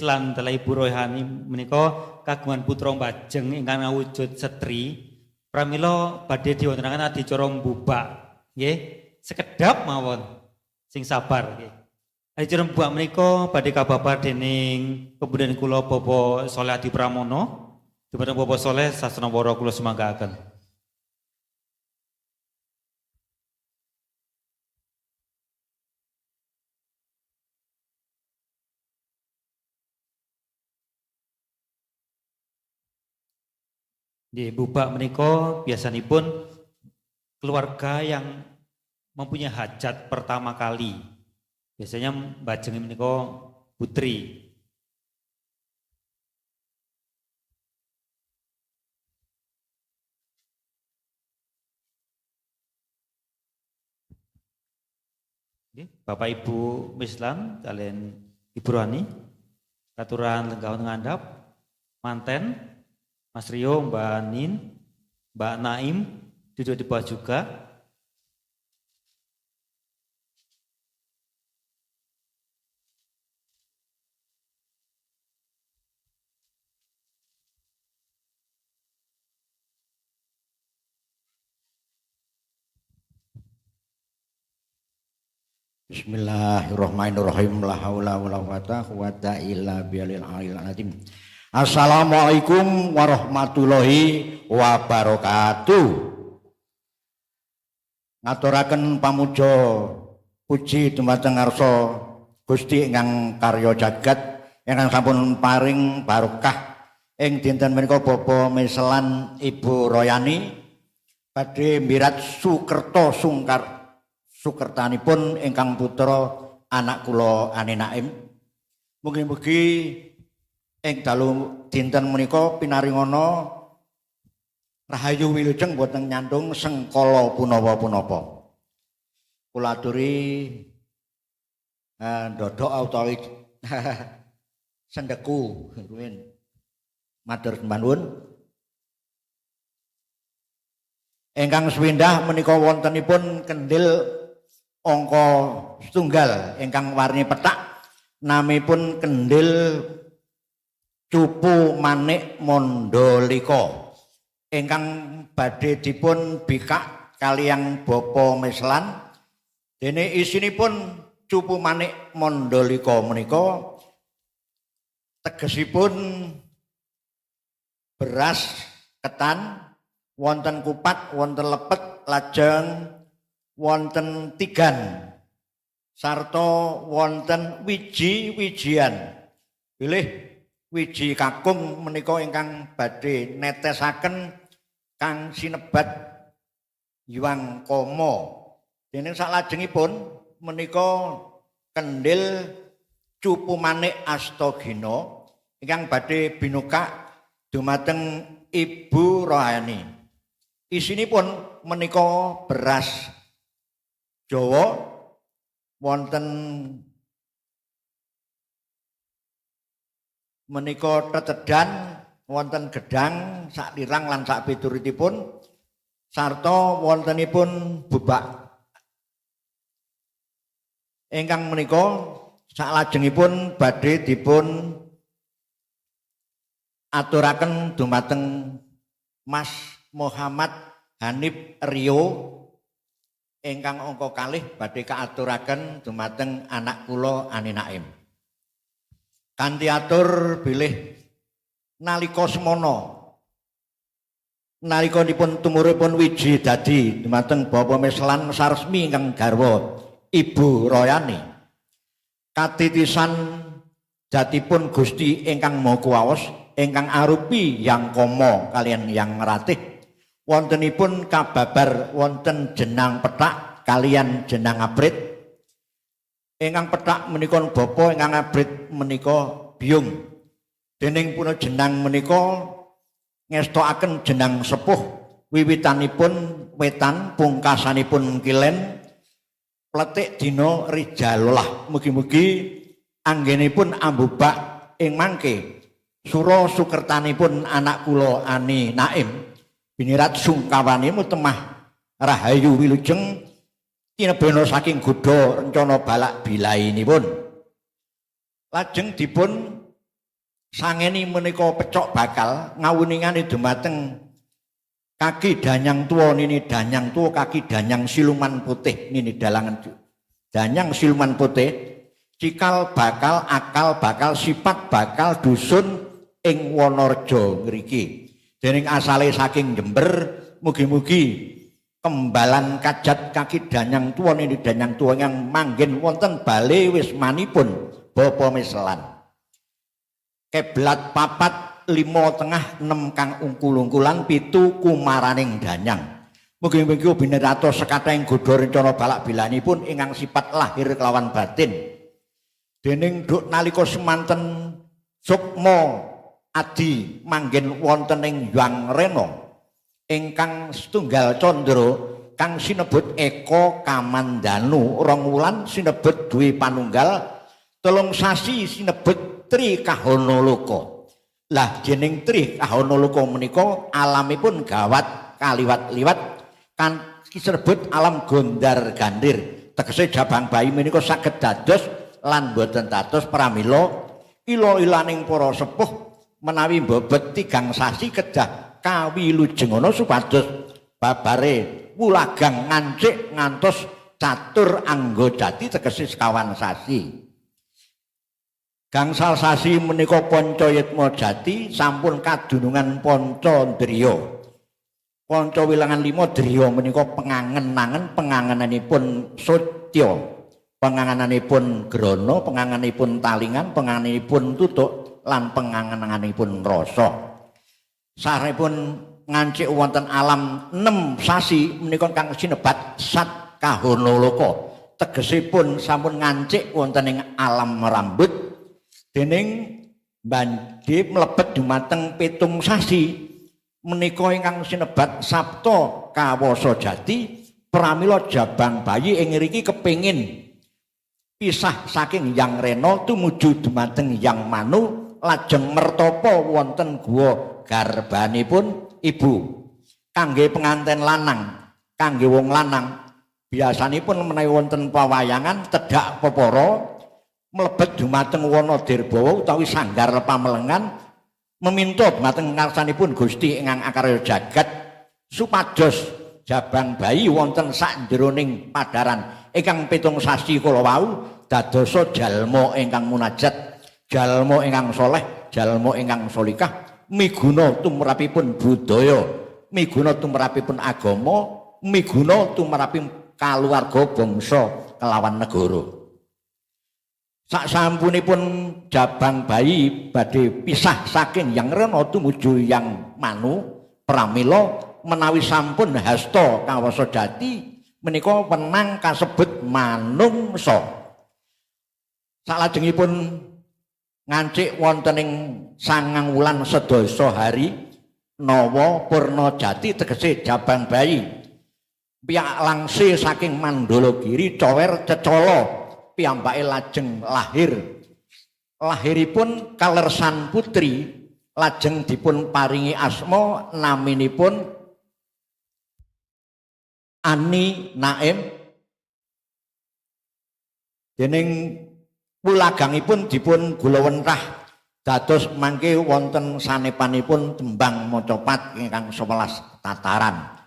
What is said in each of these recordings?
Mislan dalah Ibu Rohani menika kagungan putra mbajeng ingkang awujud setri. Pramila badhe diwontenaken adicara mbubak nggih. Sekedap mawon sing sabar nggih. Adicara mbubak menika badhe kababar dening kemudian kula Bapak Soleh Adi Pramono. Dumateng Bapak Soleh sasana wara kula sumanggaaken. Di bubak menika biasanipun keluarga yang mempunyai hajat pertama kali. Biasanya mbajeng menika putri. Bapak Ibu Mislan kalian Ibu Rani katuran lenggah ngandhap manten Mas Rio, Mbak Nin, Mbak Naim duduk di bawah juga. Bismillahirrahmanirrahim. La haula wala quwata illa billahil aliyil azim. Assalamualaikum warahmatullahi wabarakatuh. Ngaturaken pamuja puji dumateng ngarsa Gusti ingkang karya jagat ingkang sampun paring barokah ing dinten menika Bapak Meselan Ibu Royani badhe mbirat sukerta sungkar sukertanipun ingkang putra anak kula Ani Naim. Mugi-mugi ing dalu dinten menika pinaringana rahayu wilujeng boten nyantung sengkala punapa-punapa. Kula aturi ndodok utawi sendeku ruwin. Matur sembah nuwun. Ingkang sepindah menika wontenipun kendhil angka setunggal ingkang warni pethak namipun kendhil Cupu Manik Mandalika ingkang badhe dipun bikak kaliyan Bapak Meslan. Dene isinipun Cupu Manik Mandalika menika tegesipun beras ketan, wonten kupat, wonten lepet, lajeng wonten tigan sarta wonten wiji-wijian. Bilih wiji kakung menika ingkang badhe netesaken kang sinebat Hyang Kama. Dening saklajengipun menika kendhil Cupu Manik Astagina ingkang badhe binukak dumateng Ibu Rohani. Isinipun menika beras Jawa wonten menika tetedan, wonten gedang saklirang lan sakpituritipun sarta wontenipun bubak. Ingkang menika saklajengipun badhe dipun aturaken dumateng Mas Muhammad Hanif Rio ingkang angka kalih badhe kaaturaken dumateng anak kula Ani Naim. Kanthi atur bilih nalika semana nalika dipun tumuripun wiji dadi dumateng Bapak Meslan saresmi ingkang garwa Ibu Royani, katitisan jatipun Gusti ingkang Maha Kuwaos ingkang arupi Yang Kama kaliyan Yang Ratih, wontenipun kababar wonten jenang pethak kaliyan jenang abrit. Ingkang pethak menika bapa, ingkang abrit menika biyung. Dening puna jenang menika ngestokaken jenang sepuh, wiwitanipun wetan, pungkasanipun kilen, pletik dina rijalolah. Mugi-mugi anggenipun ambubak ing mangke sura sukertanipun anak kula Ani Naim binirat sungkawane mutemah rahayu wilujeng tinebana saking godha rencana balak bilainipun. Lajeng dipun Sangeni menika pecok bakal ngawuningane dumateng kaki danyang tuwa nini danyang tuwa kaki danyang siluman putih nini dalangan danyang siluman putih cikal bakal akal bakal sifat bakal dusun ing Wonorejo ngriki. Dening asale saking Jember, mugi-mugi kembalan kajat kaki danyang tuwa nini danyang tuwa yang manggen wonten bale wismanipun Bapa Mislan. Keblat 4 5 tengah 6 kang ungkul-ungkulan 7 kumaraning danyang. Mugi-mugi binerato sekathahing godha rencana balak bilanipun ingkang sifat lahir kelawan batin. Dening duk nalika semanten sukma adi manggen wonten ing Yang Rena ingkang setunggal candra kang sinebut Eka Kamandanu, 2 wulan sinebut Dwi Panunggal, 3 sasi sinebut Tri Kahana Loka. Lah jeneng Tri Kahana Loka menika alamipun gawat kaliwat-liwat kan disebut alam gondar gandir. Tegese jabang bayi menika saged dados lan boten dados pramila ila-ilaning para sepuh menawi mbebet 3 sasi kedah kawilujengono supados babare wulagang ngancik ngantos catur angga jati tegese sekawan sasi. Gangsal sasi menika panca yitma jati sampun kadunungan panca ndriya. Panca wilangan 5 driya menika pengangen-angen pengangenanipun sotya, pengangenanipun grana, pengangenanipun talingan, pengangenanipun tutuk lan pengangenanipun rasa. Saripun ngancik wonten alam 6 sasi menika kang sinebat sat kahana loka. Tegesipun sampun ngancik wonten ing alam rambut. Dening badhe mlebet dumateng 7 sasi menika ingkang sinebat Sabta Kawasa Jati pramila jabang bayi ing ngriki kepengin pisah saking Yang Rena tumuju dumateng Yang Manu lajeng mertapa wonten guwa garbanipun ibu. Kangge penganten lanang, kangge wong lanang biasanipun menawi wonten pawayangan tedhak pepara mlebet dumateng wana Dirbawa utawi sanggar pamelengan meminta dumateng ngarsanipun Gusti ingkang akarya jagat supados jabang bayi wonten sakjroning padaran ingkang 7 sasi kala wau dadosa jalma ingkang munajat, jalma ingkang soleh, jalma ingkang solikah, miguna tumrapipun budaya, miguna tumrapipun agama, miguna tumrapipun kaluwarga bangsa kelawan negara. Sak sampunipun jabang bayi badhe pisah saking Yang Rena tumuju Yang Manu pramila menawi sampun hasta kawasa jati menika wenang kasebut manungsa. Salajengipun ngancik wonten ing 9 wulan sedasa hari nawa purna jati tegese jabang bayi piyak langse saking Mandalagiri cower cecala piyambake lajeng lahir. Lahiripun kalersan putri lajeng dipun paringi asma naminipun Ani Naim. Dening wulagangipun dipun gulawentah dados mangke wonten sanepanipun tembang macapat ingkang 11 tataran.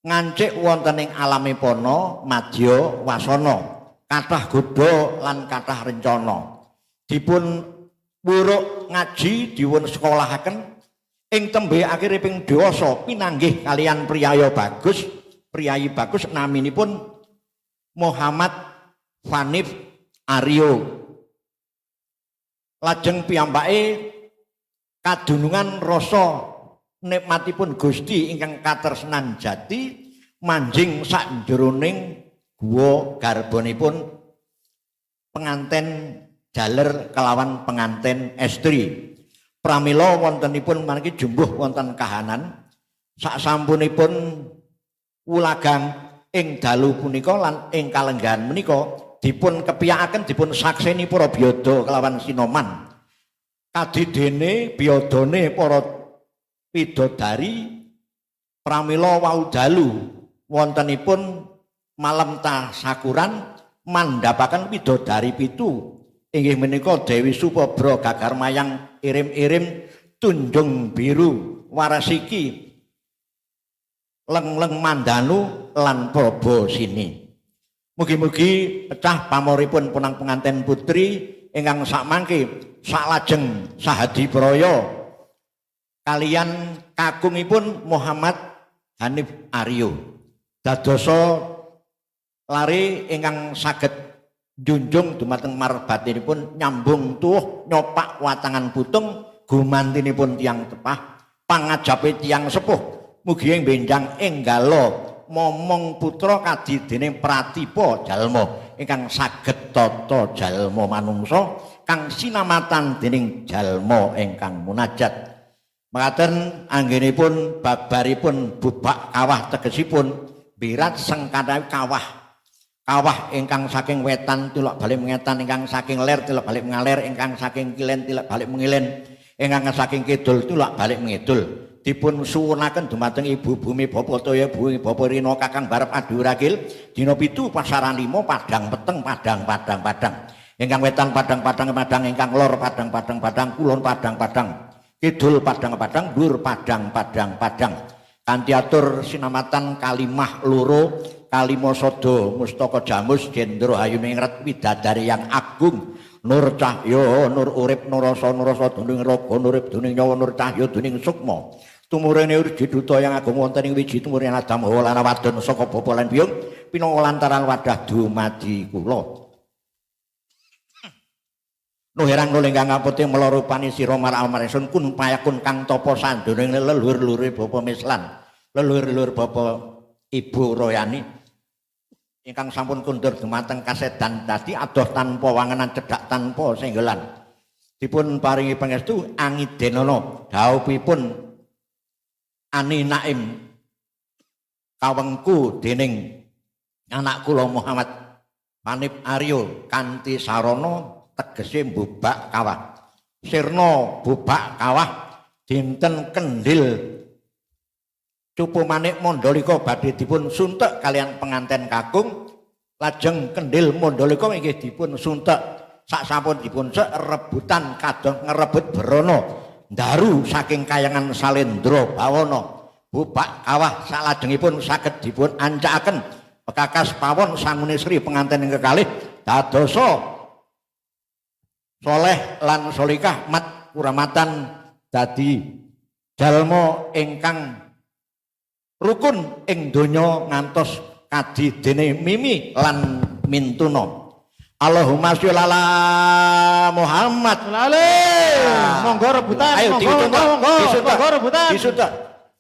Ngancik wonten ing alame pana madya wasana, kathah godha lan kathah rencana. Dipun wuruk ngaji dipun sekolahaken ing tembe akhire ping dewasa pinanggih kalian priyaya bagus, priyayi bagus naminipun Muhammad Fanif Aryo. Lajeng piyambake kadunungan rasa nikmatipun Gusti ingkang katresnan jati manjing sakjroning guwa garbonipun penganten jaler kelawan penganten estri. Pramila wontenipun mangke jumbuh wonten kahanan sak sampunipun wulagang ing dalu punika lan ing kalenggahan menika dipun kepiyakaken dipun sakseni para biyada kelawan sinoman. Kadidene biyadane para pidodari pramila wau dalu wontenipun malam tasakuran mandhapaken pidodari 7 Inggih menika Dewi Supabra Gagar Mayang irim-irim Tunjung Biru Warasiki Leng-leng Mandanu lan Prabasini. Mugi-mugi pecah pamoripun punang pengantin putri ingkang sakmangke saklajeng sahadi praya kalian kakungipun Muhammad Hanif Aryo. Dadosa lare ingkang saged njunjung dumateng marbatinipun nyambung tuwuh nyopak watangan putung gumantinipun tiyang tepah pangajape tiyang sepuh mugi ing benjang enggala momong putra kadi dening pratipa jalma ingkang saged tata jalma manungsa kang sinamatan dening jalma ingkang munajat. Mekaten anggenipun babaripun bubak kawah tegesipun birat sengkanawi kawah. Kawah ingkang saking wetan tilok balik mengetan, ingkang saking ler tilok balik mengaler, ingkang saking kilen tilok balik mengilen, ingkang saking kidul tilok balik mengidul. Dipun suwunaken dumateng Ibu Bumi Bapa Toya Bumi Bapa Rina Kakang Barep Adu Ragil dina 7 pasaran 5 padang peteng padang padang padang ingkang wetan padang padang padang ingkang lor padang padang padang kulon padang padang kidul padang padang dhuwur padang padang padang kanthi atur sinamatan kalimah loro kalima sada mustaka jamus jendra hayuningrat widadari yang agung nur cahya nur urip nur rasa nur rasa duning raga nur urip duning nyawa nur cahya duning sukma tumurune urji duta yang agung wonten ing wiji tumurune Adam Hawa lan wadon saka bapa lan biyung pinangka lantaran wadah dumadi kula. Nuh herang nul ingkang kaputih mela rupane sira marang almaresun kun payakun kang tapa sandone leluhur-luhure bapa Mislan, leluhur-luhur bapa Ibu Royani ingkang sampun kundur dumateng kasedan dadi adoh tanpa wangenan cedhak tanpa senggelan. Dipun paringi pangestu angidenana dhawuhipun Ani Naim kawengku dening anak kula Muhammad Hanif Aryo kanthi sarana tegese bubak kawah. Sirna bubak kawah dinten kendhil cupu manik Mandalika badhe dipun suntek kalian penganten kakung, lajeng kendhil Mandalika inggih dipun suntek. Sak sampun dipun sek rebutan kadang ngrebut brana ndaru saking kayangan Salendra Bawana. Bubak kawah salajengipun saged dipun ancakaken pekakas pawon sangune Sri penganten ing kekalih dadosa soleh lan solikah mat kuramatan dadi jalma ingkang rukun ing donya ngantos kadi dene mimi lan mintuna. Allahumma sholli ala Muhammad. Lale, monggo rebutan, ayo, monggo, monggo, monggo, monggo rebutan. Disuntuk.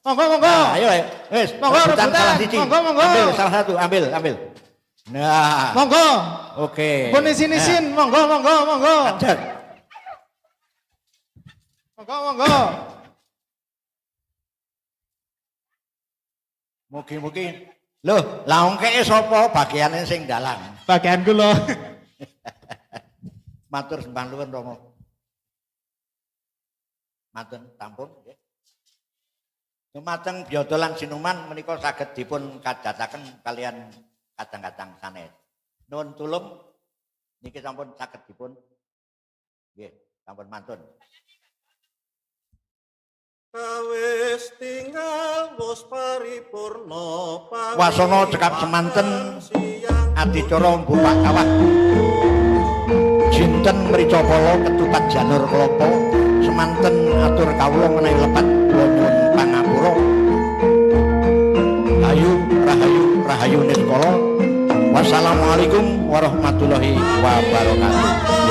Monggo, monggo. Nah, ayo, ayo. Wis, monggo rebutan rebutan. Salah siji. Monggo, monggo. Ambil salah satu, ambil, ambil. Nah. Monggo. Oke. Pun isin-isin, nah. Monggo, monggo, monggo. Ajak. Monggo, monggo. Mugi-mugi. Loh, lah ongkeke sapa bagiane sing dalang? Bagian kula. Matur sembah nuwun Rama. Matur tampun nggih. Dumateng biyada lan sinuman menika saged dipun kajataken kalian kadang-kadang sanes. Nuwun tulung niki sampun saged dipun nggih, sampun mantun. Wis tinggal wis paripurna wasana cekap semanten adicara mbubak kawah jinten mricapala ketupat janur klapa semanten atur kawula menawi lepat kula nyuwun pangapura. Hayu rahayu rahayu niskala. Wassalamualaikum warahmatullahi wabarakatuh.